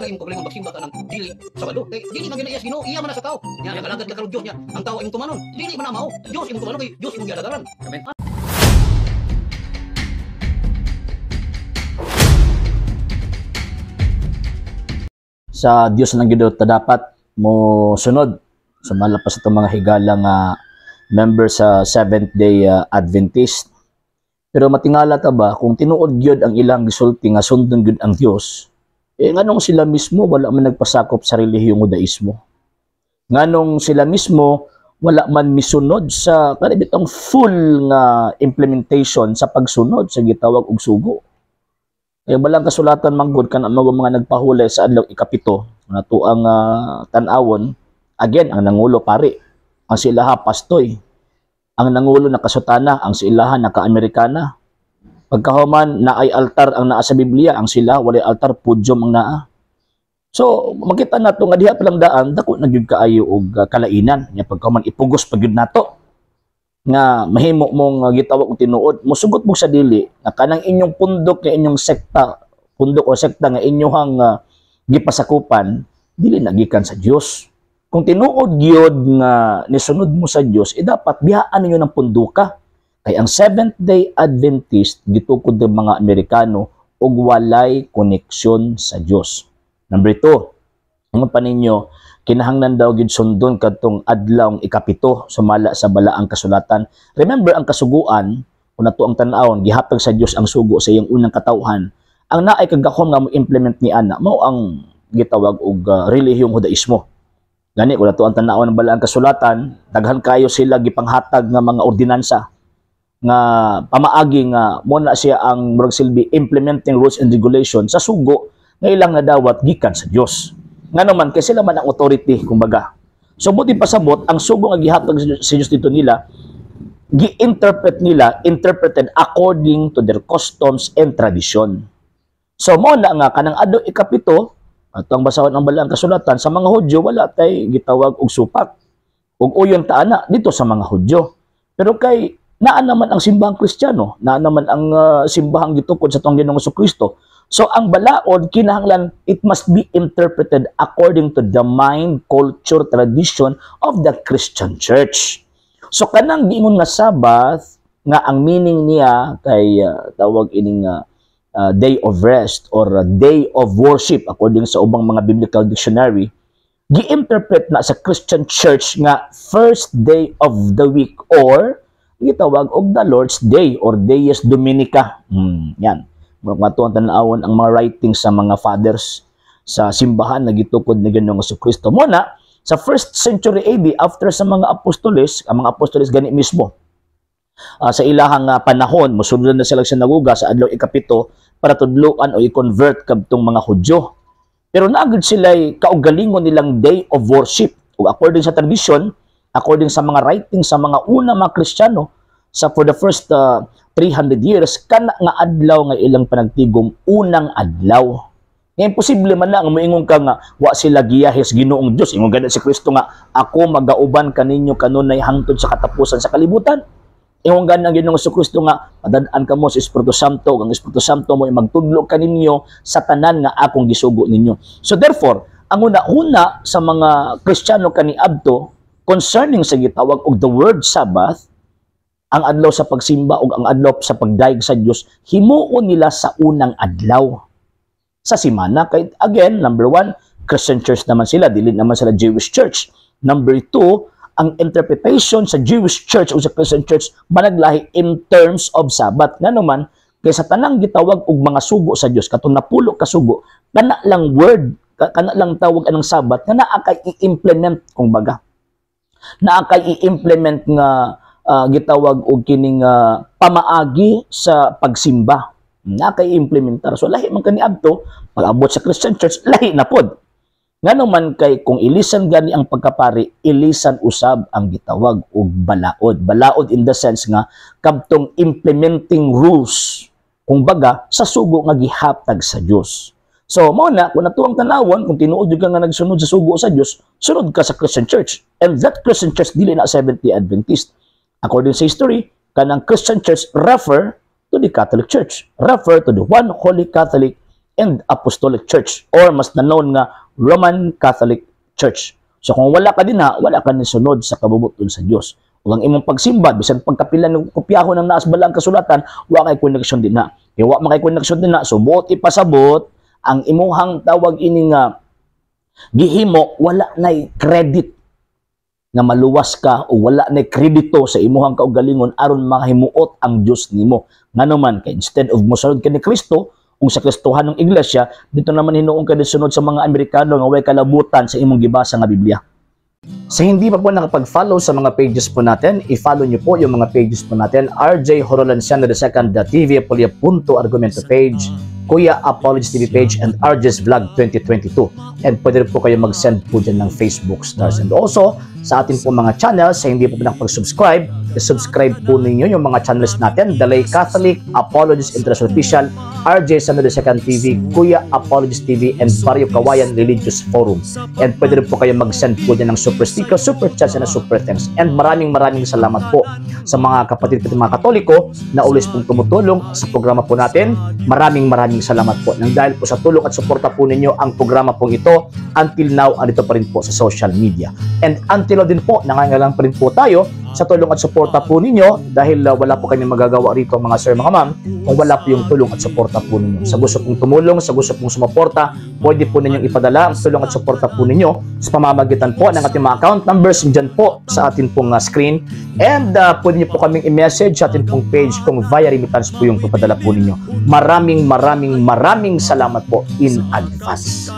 Asa imong kaugalingon magsimba ka ng dili Sabado? Kay dili man gyud na iya sa Ginoo, iya man na sa tao. Nya nagalagad ka karon Dios nya. Ang tao imong tumanon. Dili man na mao. Dios imong tumanon kay Dios imong gialagaran. Amen. Sa Dios lang gyud ta dapat mo sunod sa malapas itong mga higala nga member sa Seventh Day Adventist. Pero matingala ta ba kung tinuod gyud ang ilang gisulti nga sundon gyud ang Dios, eh nganong sila mismo wala man nagpasakop sa relihiyong Judaismo? Nganong sila mismo wala man misunod sa kanibitong full nga implementation sa pagsunod sa gitawag og sugo? Kaya balang kasulatan manggod kana mga nagpahulay sa adlaw 7 nga tuang tan-awon, again ang nangulo pari, ang silaha pastoy, ang nangulo nakasutana, ang silaha naka-Amerikana. Pagkahuman naay altar ang naa sa Biblia, ang sila walay altar, podium ang naa. So makita nato nga diha pa lang daan dako na gyud kaayo og kalainan nya pagkahuman ipugos pa gyud nato nga mahimo mong gitawag og tinuod, musugot mo sa dili nga kanang inyong pundok nga inyong sekta, pundok o sekta nga inyong gipasakupan dili na gikan sa Dios. Kung tinuod gyud nga nisunod mo sa Dios, eh dapat biyaan ninyo ng punduka. Kay ang Seventh Day Adventist gitukod ng mga Amerikano og walay koneksyon sa Dios. Number 2, ang pa ninyo kinahanglan daw gid sundon kadtong adlaw 7 sumala sa balaang kasulatan. Remember ang kasuguan, kung nato ang tan-awon, gihatag sa Dios ang sugo sa iyang unang katawhan. Ang naay kagahom nga mo-implement ni ana mao ang gitawag og relihiyong Judaismo. Gani kung nato ang tan-awon ng balaang kasulatan, daghan kayo sila gipanghatag nga mga ordinansa nga pamaagi nga mo na siya ang murag silbi implementing rules and regulation sa sugo nga ilang nadawat gikan sa Dios. Nga naman, kay sila man ang authority, kumbaga. So, buti pasabot, ang sugo nga gihatag sa Diyos dito nila, gi-interpret nila, interpreted according to their customs and tradition. So, mo na nga, kanang adlaw 7, at ang basahon ang balaang kasulatan, sa mga Hudyo, wala tay gitawag og supak. Og uyon ta ana dito sa mga Hudyo. Pero kay, naa naman ang simbahang Kristiyano, naa naman ang simbahang gitukod sa atong Ginoong Kristo. So ang balaod kinahanglan it must be interpreted according to the mind, culture, tradition of the Christian Church. So kanang giingon nga Sabbath nga ang meaning niya kay tawag ining day of rest or day of worship according sa ubang mga biblical dictionary, gi-interpret na sa Christian Church nga first day of the week or gitawag og the Lord's Day or Dies Dominica. Yan. Mga ang tan-awon ang mga writings sa mga fathers sa simbahan na gitukod ni Ginoong Kristo. Muna, sa 1st century AD, after sa mga apostoles, ang mga apostoles gani mismo, sa ilahang panahon, mosulod na sila sa sinagoga sa adlaw 7 para tudloan o i-convert kadtong mga Hudyo. Pero naagad sila'y kaugalingon nilang day of worship. O according sa tradition, according sa mga writings sa mga una mga Kristiyano, sa for the first 300 years, kana nga adlaw nga ilang panagtigom, unang adlaw. Nga imposible man na nga moingon ka nga wa sila giyahe sa Ginoong Dios. Ingon gani si Kristo nga ako magauban kaninyo kanunay hangtod sa katapusan sa kalibutan. Ingon gani ang Ginoong Kristo nga padad-an kamo sa Espiritu Santo, ang Espiritu Santo mo magtudlo kaninyo sa tanan nga akong gisugo ninyo. So therefore, ang una-una sa mga Kristiyano kaniadto concerning sa gitawag og the word Sabbath, ang adlaw sa pagsimba o ang adlaw sa pagdayeg sa Dios, himuon nila sa unang adlaw sa simana. Kay again, number 1, Christian Church naman sila, dili naman sila Jewish Church. Number 2, ang interpretation sa Jewish Church o sa Christian Church managlahi in terms of Sabbath. Nga naman, kay sa tanang gitawag og mga sugo sa Dios, katong 10 ka sugo, kana lang word, kana lang tawag anang Sabbath nga naa kay i-implement, kumbaga. Naa kay i-implement nga gitawag og kining pamaagi sa pagsimba na kay implementar. So lahi man kaniadto, pag-abot sa Christian Church lahi na pod. Ngano man kay kung ilisan gani ang pagkapari, ilisan usab ang gitawag og balaod. Balaod in the sense nga kadtong implementing rules kumbaga sa sugo nga gihatag sa Dios. So mao na kung natuang tanawon, kung tinuod jud ka nga nagsunod sa sugo sa Dios, sunod ka sa Christian Church. And that Christian Church dili na Seventh-day Adventist. According sa history, kanang Christian Church refer to the Catholic Church, refer to the one Holy Catholic and Apostolic Church or mas na known nga Roman Catholic Church. So kung wala ka dinha, wala ka ni sunod sa kabubuton sa Dios. Ug ang imong pagsimba, bisan pagkapila ng kopyahon ng naas balaang kasulatan, wa kay connection dinha. Kay wa man kay connection dinha, so buot ipasabot ang imuhang tawag ini nga gihimo, wala nay credit nga maluwas ka o wala nay kredito sa imuhang kaugalingon aron makahimuot ang Dios nimo. Ngano man kay instead of mosunod ka ni Kristo ug sa Kristohanong iglesia, dito naman hinuon ka sunod sa mga Amerikano nga way kalabutan sa imong gibasa nga Biblia. Sa hindi pa po nakapag-follow sa mga pages po natin, i-follow nyo po yung mga pages po natin: RJ Horolanciano II, TV Apolia Punto Argumento page, Kuya Apologies TV page, and RJ's Vlog 2022. And pwede rin po kayo mag-send po dyan ng Facebook stars. And also, sa atin po mga channels, sa hindi po nakapag-subscribe, i-subscribe po ninyo yung mga channels natin: Dalay Catholic, Apologies International Official, RJ Samuel II TV, Kuya Apologies TV, and Barrio Kawayan Religious Forum. And pwede rin po kayo mag-send po dyan ng super sticker, super chats, and super thanks. And maraming maraming salamat po sa mga kapatid ko, mga Katoliko na always pong tumutulong sa programa po natin. Maraming maraming salamat po. Nang dahil po sa tulong at suporta po ninyo, ang programa pong ito until now andito pa rin po sa social media. And until now din po, nangangailangan pa rin po tayo sa tulong at suporta po ninyo dahil wala po kami magagawa rito, mga sir, mga ma'am, kung wala po yung tulong at suporta po ninyo. Sa gusto pong tumulong, sa gusto pong sumuporta, pwede po ninyong ipadala ang tulong at suporta po ninyo sa pamamagitan po ng ating mga account numbers dyan po sa atin pong screen. And pwede niyo po kaming i-message sa atin pong page kung via remittance po yung papadala po ninyo. Maraming maraming maraming salamat po in advance.